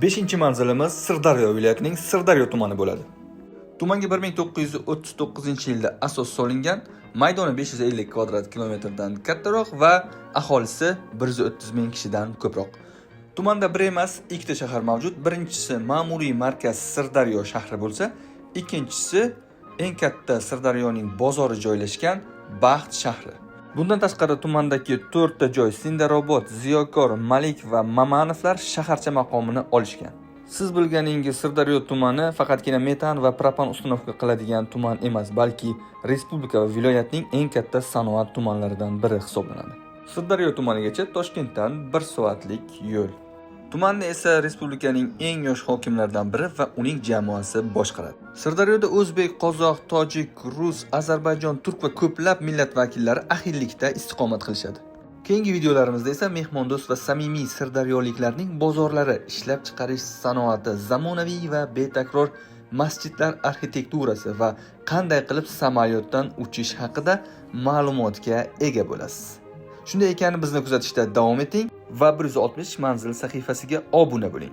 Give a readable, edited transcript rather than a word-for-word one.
Beshinchi manzilimiz Sirdaryo viloyatining Sirdaryo tumani bo'ladi. Tumanga 1939-yilda asos solingan, maydoni 550 kvadrat kilometrdan kattaroq va aholisi 130 ming kishidan ko'proq. Tumanda bir emas, ikkita shahar mavjud. Birinchisi ma'muriy markaz Sirdaryo shahri bo'lsa, ikkinchisi eng katta Sirdaryoning bozori joylashgan Baxt shahri. Bundan tashqari, tumandagi to'rtta joy Sindarobod, Ziyokor, Malik va Mamanovlar shaharcha maqomini olishgan. Siz bilganingiz, Sirdaryo tumani faqatgina metan va propan установка qiladigan tuman emas, balki respublika va viloyatning eng katta sanoat tumanlaridan biri hisoblanadi. Sirdaryo tumanigacha Toshkentdan 1 soatlik yo'l. Tumanni esa respublikaning eng yosh hokimlaridan biri va uning jamoasi boshqaradi. Sirdaryoda o'zbek, qozoq, tojik, rus, ozarbayjon, turk va ko'plab millat vakillari ahillikda istiqomat qilishadi. Keyingi videolarimizda esa mehmondo'st va samimiy sirdaryoliklarning bozorlari, ishlab chiqarish sanoati, zamonaviy va betakror masjidlar arxitekturasi va qanday qilib samolyotdan uchish haqida ma'lumotga ega bo'lasiz. Shunday ekan, bizni kuzatishda davom eting va 160 manzil sahifasiga obuna bo'ling.